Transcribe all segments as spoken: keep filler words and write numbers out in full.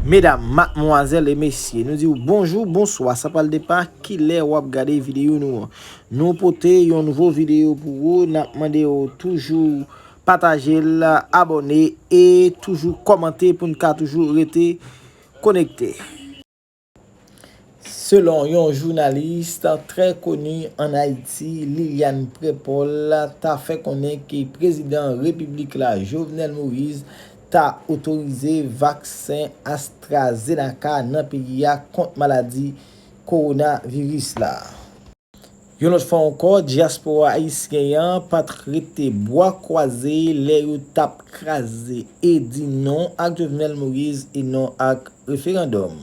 Medam, madmwazèl e mesye, nou di w bonjou, bonswa, sa pral depann kilè w ap gade videyo nou an. Nou pote yon nouvo videyo pou ou, n ap mande w toujou pataje l, abòne e toujou kòmante pou n ka toujou rete konekte. Selon yon jounalis trè koni ann Ayiti, Liliane Prepol, ta fè konnen ke prezidan repiblik la, Jovenel Moïse, ta otorize vaksen AstraZeneca nan peyi a kont maladi kowonaviris la. Yon lòt fwa ankò, dyaspora ayisyen an pa t rete bwa kwaze lè yo t ap kraze e di non ak Jovenel Moïse e non ak referandòm.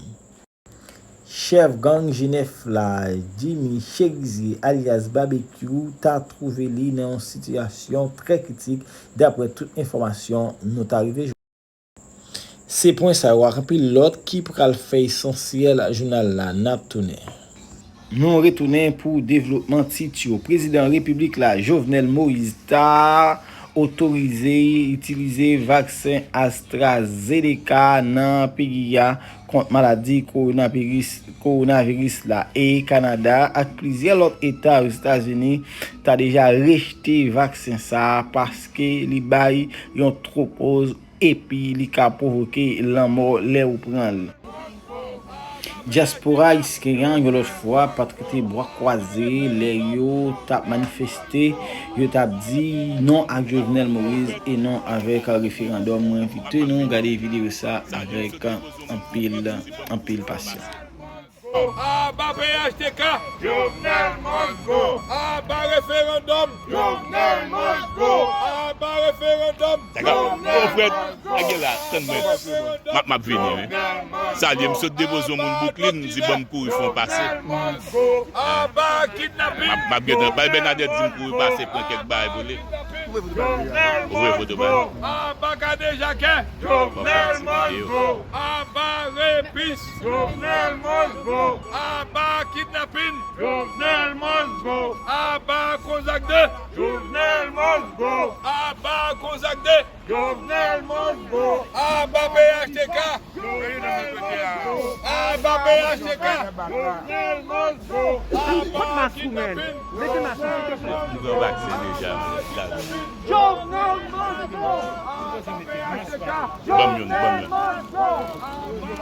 Chèf gang G nèf la, Jimmy Chérizier alyas Babekyou, ta twouve li nan yon sitiyasyon trè kritik, daprè tout enfòmasyon nou ta rive jwenn. Se pwen sa yo ak anpil lòt ki pral fè esansyèl jounal la. N ap tounen. Nou retounen pou devlopman tit yo. Prezidan repiblik la, Jovenel Moïse, ta otorize itilize vaksen AstraZeneca nan peyi a kont maladi kowonaviris, kowonaviris la. E Kanada ak plizyè lòt eta Ozetazini ta deja rejte vaksen sa a paske li bay yon twopoz epi li ka pwovoke lanmò lè ou pran l. Dyaspora ayisyen an, yon lòt fwa, pa t rete bwa kwaze lè yo t ap manifeste, yo t ap di non ak Jovenel Moïse e non avèk referandòm. Mwen envite nou gade videyo sa avèk anpil, anpil pasyon. Aba P H T K! Jovenel must go! Aba referandòm! Jovenel must go! Aba referandòm! Daga, bon frè, lage la, tann mwen. M ap, m ap vini, wi. Salye, m sot depoze yon moun Brooklyn, m di ban m kouri fè yon pase. Aba kidnapin! M ap, m ap gentan, bay Bernadette di m kouri pase, pran kèk bagay pou li. Ouvri foto ba li. Aba kadejake! Jovenel must go! Aba rapist! Jovenel must go! Aba kidnapin! Jovenel must go! Aba Gonzague de! Jovenel must go! Aba Gonzague de! Jovenel must go! Aba P H T K! Jovenel must go! Aba P H T K! Jovenel must go! Aba kidnapin! Li pran vaksen deja, man. Jovenel must go! Ban m youn, ban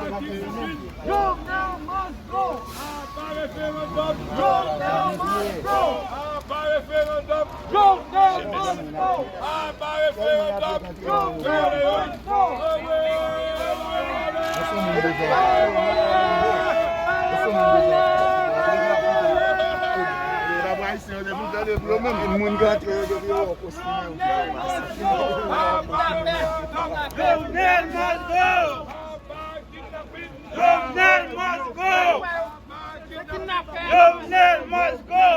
m youn. Jovenel must go! Aba referandòm! Jovenel must go! Aba referandòm! Jovenel must go! Aba referandòm! Jovenel must go! Moun gate yo depi yo wè w konsimen yo. Jovenel must go! Jovenel must go! Jovenel must go!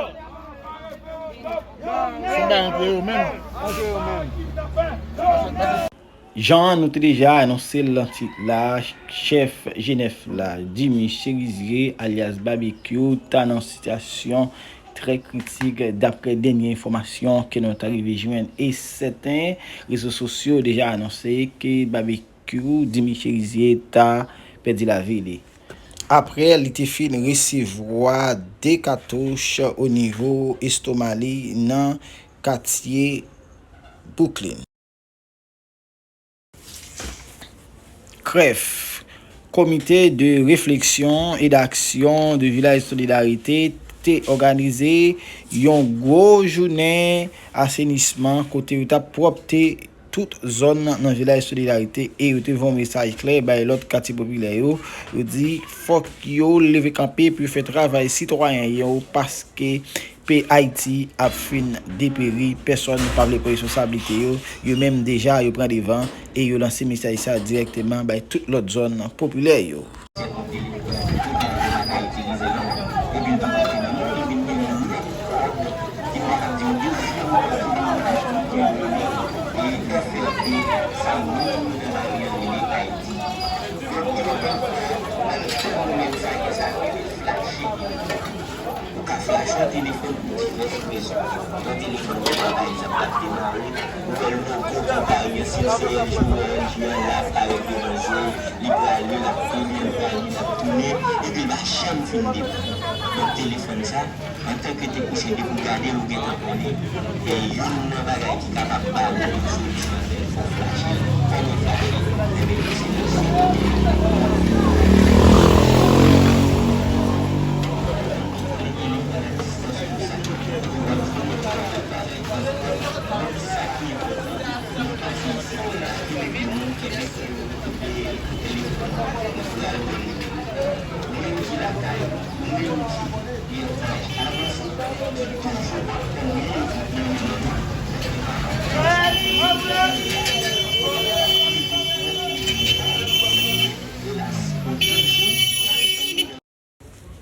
Se bay antre yo menm. Antre yo menm. Jan nou te deja anonse l nan tit la, chèf G nèf la, Jimmy Chérizier, alyas Babekyou, ta nan sitiyasyon trè kritik, daprè dènye enfòmasyon ke nou ta rive jwenn. E sèten rezo sosyo deja anonse ke Babekyou, Jimmy Chérizier, ta pèdi lavi li. Aprè li te fin resevwa de katouch o nivo estoma li nan katye Brooklyn. Krèf, Comité de réflexion et d'action de Village Solidarité te òganize yon gwo jounen asenisman kote yo t ap pwòpte tout zòn nan Vilaj Solidarite e yo te voye yon mesaj klè bay lòt katye popilè yo. Yo di fòk yo leve kanpe pou yo fè travay sitwayen yo paske Pe Ayiti ap fin deperi, pèsòn pa vle pran responsablite yo, yo menm deja yo pran devan e yo lanse mesaj sa dirèkteman bay tout lòt zòn popilè yo. Ou ka flash, ou te Telefòn pou divès rezon. Nan telefòn, pa egzanp, l ap demare, ou wè logo konpayi an, si l se L G, L G an la, avèk devan zye l, li prale, l ap tounen, l prale, l ap tounen, epi l pa janm fin depann. Donk, telefòn sa, antanke teknisyen, depi w gade l, ou gentan konnen. E youn nan bagay ki kapab ba w yon solisyon, fò w flache l. Kòman flache l? Enben, se nan sekirite.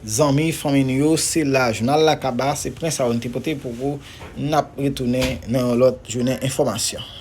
Zanmi, fanmi nou yo, se la jounal la kaba, se pwen sa yo n te pote pou ou. N ap retounen nan yon lòt jounen enfòmasyon.